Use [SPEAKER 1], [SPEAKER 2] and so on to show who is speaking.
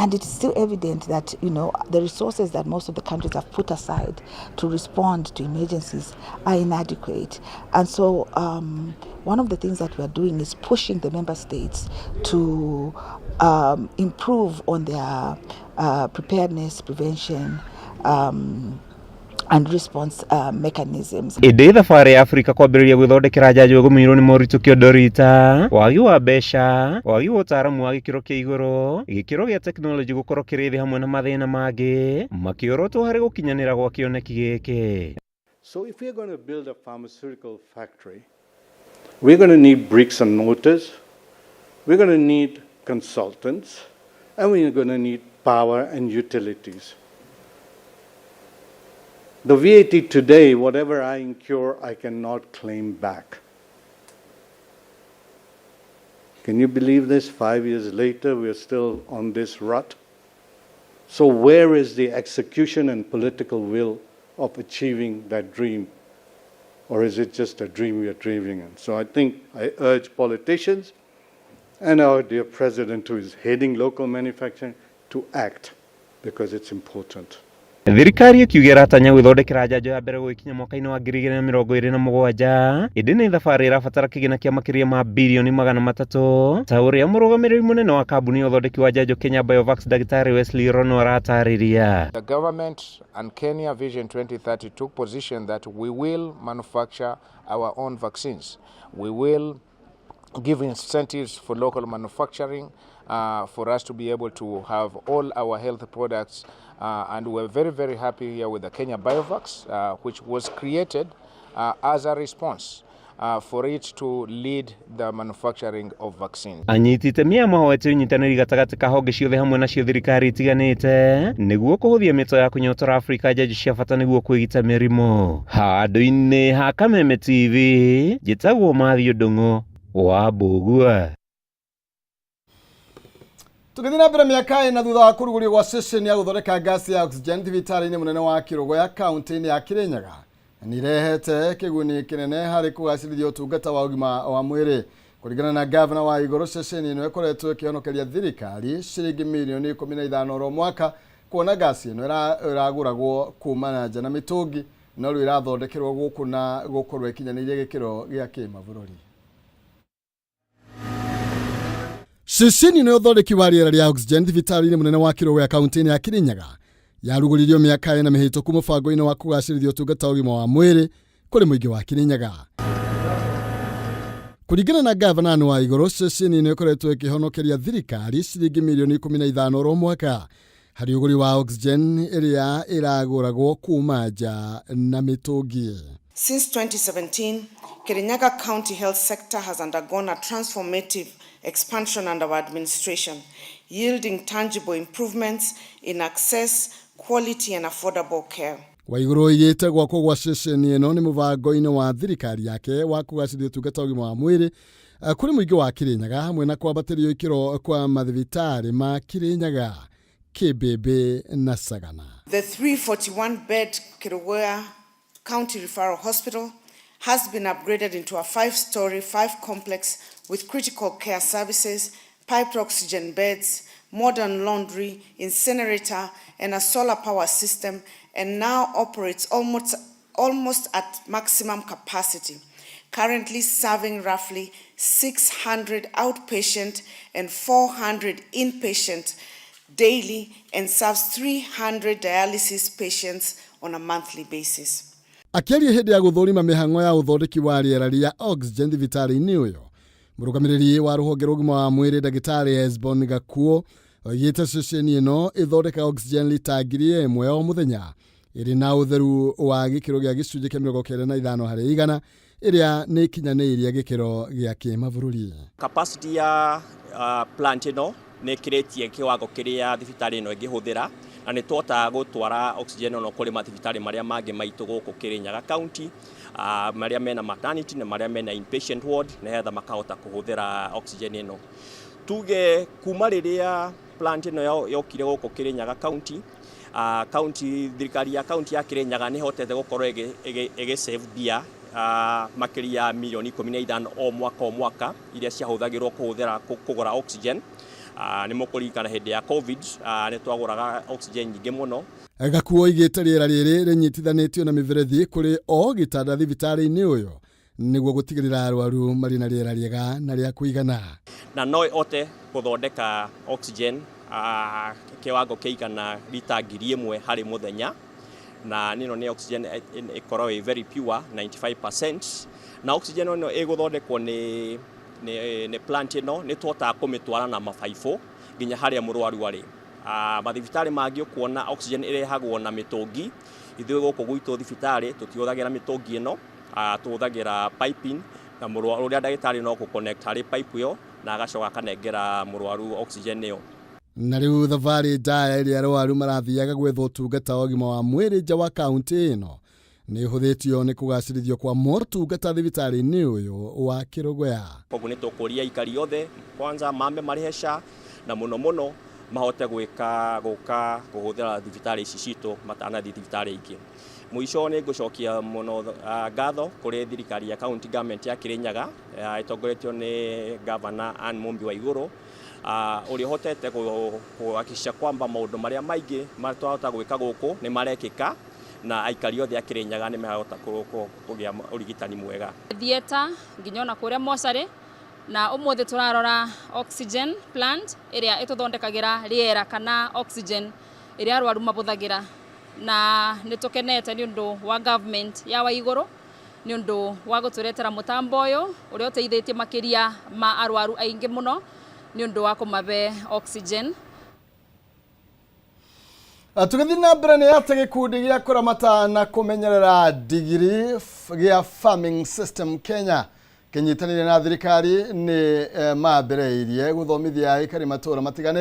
[SPEAKER 1] And it's still evident that the resources that most of the countries have put aside to respond to emergencies are inadequate. And so one of the things that we are doing is pushing the member states to improve on their preparedness, prevention, and response mechanisms.
[SPEAKER 2] Ĩndĩ thabarĩ ya Afrika kwambĩrĩria gwĩthondekera njanjo ĩgũmĩirwo nĩ moritũ kĩondorita, wagi wa mbeca, wagi wa ũtaaramu wa gĩkĩro kĩa igũrũ, gĩkĩro gĩa tekinoronjĩ gũkorwo kĩrĩ thĩ hamwe na mathĩna mangĩ makĩorotwo harĩ gũkinyanĩra gwa kĩoneki gĩkĩ.
[SPEAKER 3] So if we're going to build a pharmaceutical factory, we're going to need bricks and mortars, we're going to need consultants, and we're going to need power and utilities. The VAT today, whatever I incur, I cannot claim back. Can you believe this? 5 years later, we're still on this rut. So, where is the execution and political will of achieving that dream? Or is it just a dream we are dreaming in? So, I think I urge politicians and our dear president, who is heading local manufacturing, to act because it's important.
[SPEAKER 2] Thirikari ĩkiuga ĩratanya gwĩthondekera njanjo ya mbere gũgĩkinya mwaka-inĩ wa 2027, ĩndĩ nĩ thabarĩ ĩrabatara kĩgĩna kĩa makĩria ma birioni 300, ta ũrĩa mũrũgamĩrĩri mũnene wa kambuni ya ũthondeki wa njanjo Kenya Biovax, Ndagĩtarĩ Wesley Rono, aratarĩria.
[SPEAKER 4] The government and Kenya Vision 2030 took position that we will manufacture our own vaccines. We will give incentives for local manufacturing for us to be able to have all our health products. And we're very, very happy here with the Kenya Biovax, which was created as a response for it to lead the manufacturing of vaccines.
[SPEAKER 2] Anyiti itemi aya mahoete ũnyitanĩri gatagatĩ ka honge ciothe hamwe nacio thirikari itiganĩte nĩguo kũhũthia mĩto ya kũnyotora Afrika njanjo cia bata nĩguo kwĩgita mĩrimũ. Handũ-inĩ ha Kameme TV, njĩtagwo Mathiũ Ndung'u wa Mbũgua.
[SPEAKER 5] Tũgĩthiĩ na mbere, mĩaka 4 thutha wa kũrugũrio gwa ceceni ya gũthondeka ngasi ya oxygen thibitarĩ-inĩ mũnene wa Kĩrũgũya kaunti-inĩ ya Kĩrĩnyaga, nĩ irehete kĩguni kĩnene harĩ kũgacĩrithia ũtungata wa ũgima wa mwĩrĩ. Kũringana na gavana wa igũrũ, ceceni ĩno ĩkoretwo ĩkĩhonokeria thirikari ciringi mirioni 15 oro mwaka, kuona ngasi ĩno ĩragũragwo kuma na nja na mĩtũngi, no rĩu ĩrathondekerwo gũkũ na gũkorwo ĩkinyanĩirie gĩkĩro gĩa kĩmabũrũri. Ceceni ĩno ya ũthondeki wa rĩera rĩa oxygen thibitarĩ-inĩ mũnene wa Kĩrũgũya kaunti-inĩ ya Kĩrĩnyaga yarugũririo mĩaka 4 mĩhĩtũku mũbango-inĩ wa kũgacĩrithia ũtungata wa ũgima wa mwĩrĩ kũrĩ mũingĩ wa Kĩrĩnyaga. Kũringana na gavana wa igũrũ, ceceni ĩno ĩkoretwo ĩkĩhonokeria thirikari ciringi mirioni 15 oro mwaka harĩ ũgũri wa oxygen ĩrĩa ĩragũragwo kuma nja na mĩtũngi.
[SPEAKER 6] Since 2017, Kirinyaga County health sector has undergone a transformative expansion under our administration, yielding tangible improvements in access, quality, and affordable care.
[SPEAKER 5] Waigũrũ oigĩte gwakwo gwa ceceni ĩno nĩ mũbango-inĩ wa thirikari yake wa kũgacĩrithia ũtungata wa ũgima wa mwĩrĩ kũrĩ mũingĩ wa Kĩrĩnyaga hamwe na kwambatĩrio ikĩro kwa mathibitarĩ ma Kĩrĩnyaga, Kĩmbĩmbĩ na Sagana.
[SPEAKER 6] The 341 bed Kerugoya County Referral Hospital has been upgraded into a five story, five complex with critical care services, piped oxygen beds, modern laundry, incinerator, and a solar power system, and now operates almost at maximum capacity, currently serving roughly 600 outpatient and 400 inpatient daily and serves 300 dialysis patients on a monthly basis.
[SPEAKER 5] Akĩaria hĩndĩ ya gũthũrima mĩhang'o ya ũthondeki wa rĩera rĩa oxygen thibitarĩ-inĩ ũyũ, mũrũgamĩrĩri wa rũhonge rwa ũgima wa mwĩrĩ, ndagĩtarĩ Esbon Gakuo, oigĩte ceceni ĩno ĩthondekaga oxygen lita 1,000 o mũthenya, ĩrĩ na ũtheru wa gĩkĩro gĩa 95%, ĩrĩa nĩ ikinyanĩirie gĩkĩro gĩa kĩmabũrũri.
[SPEAKER 7] Capacity ya plant ĩno nĩ ĩkĩrĩtie kĩwango kĩrĩa thibitarĩ ĩno ĩngĩhũthĩra, na nĩ tũhotaga gũtwara oxygen ĩno kũrĩ mathibitarĩ marĩa mangĩ maitũ gũkũ Kĩrĩnyaga County, marĩa mena maternity na marĩa mena inpatient ward, nĩgetha makahota kũhũthĩra oxygen ĩno. Tuge kuma rĩrĩa plant ĩno yokire gũkũ Kĩrĩnyaga County, county thirikari ya county ya Kĩrĩnyaga nĩ ĩhotete gũkorwo ĩgĩ save mbia makĩria ya mirioni 15 o mwaka o mwaka, iria ciahũthagĩrwo kũhũthĩra kũgũra oxygen. Nĩ mũkũririkana hĩndĩ ya COVID nĩ twagũraga oxygen nyingĩ mũno.
[SPEAKER 5] Gakuo oigĩte rĩera rĩrĩ rĩnyitithanĩtio na mĩberethi kũrĩ o gĩtanda thibitarĩ-inĩ ũyũ nĩguo gũtigĩrĩra arwaru marĩ na rĩera rĩega na rĩa kũigana.
[SPEAKER 7] Na no ĩhote gũthondeka oxygen kĩwango kĩigana rita 1,000 harĩ mũthenya, na ĩno nĩ oxygen ĩkoragwo ĩ very pure 95%. Na oxygen ĩno ĩgũthondekwo nĩ plant ĩno, nĩ tũhotaga kũmĩtwara na mabaibũ nginya harĩa mũrwaru arĩ. Mathibitarĩ mangĩ ũkuona oxygen ĩrehagwo na mĩtũngi. Ithuĩ gũkũ gwitũ thibitarĩ tũtihũthagĩra mĩtũngi ĩno, tũhũthagĩra piping, na mũrwaru ũrĩa ndagĩtarĩ no gũ-connect harĩ pipe ĩyo na agacoka akanengera mũrwaru oxygen ĩyo.
[SPEAKER 5] Na rĩu thabarĩ ndaya ĩrĩa arwaru marathiaga gwetha ũtungata wa ũgima wa mwĩrĩ nja wa kaunti ĩno nĩ ĩhũthĩtio nĩ kũgacĩrithio kwa motungata thibitarĩ-inĩ ũyũ wa Kĩrũgũya.
[SPEAKER 7] Koguo nĩ tũkũria aikari othe kwanza mambe marĩhe SHA, na mũno mũno mahote gwĩka gũka kũhũthĩra thibitarĩ ici citũ matanathiĩ thibitarĩ ingĩ. Mũico nĩ ngũcokia mũno ngatho kũrĩ thirikari ya county government ya Kirinyaga, ĩtongoretio nĩ Governor Anne Mumbi Waiguru, ũrĩa ũhotete kũhakikisha kwamba maũndũ marĩa maingĩ twahota gwĩka gũkũ nĩ marekĩka, na aikari othe a Kirinyaga nĩ marahota kũgĩa ũrigitani mwega.
[SPEAKER 8] Theatre nginya ona kũrĩa mocarĩ, na ũmũthĩ tũrarora oxygen plant ĩrĩa ĩtũthondekagĩra rĩera kana oxygen ĩrĩa arwaru mabũthagĩra, na nĩ tũkenete nĩ ũndũ wa government ya Waigũrũ nĩ ũndũ wa gũtũretera mũtambo ũyũ ũrĩa ũteithĩtie makĩria ma arwaru aingĩ mũno nĩ ũndũ wa kũmabe oxygen.
[SPEAKER 5] Tũgĩthiĩ na mbere nĩ atĩ gĩkundi gĩa kũramata na kũmenyerera ndigiri gĩa Farming System Kenya kĩnyitanĩire na thirikari nĩ mambĩrĩirie gũthomithia aikari matũũra matiganĩte.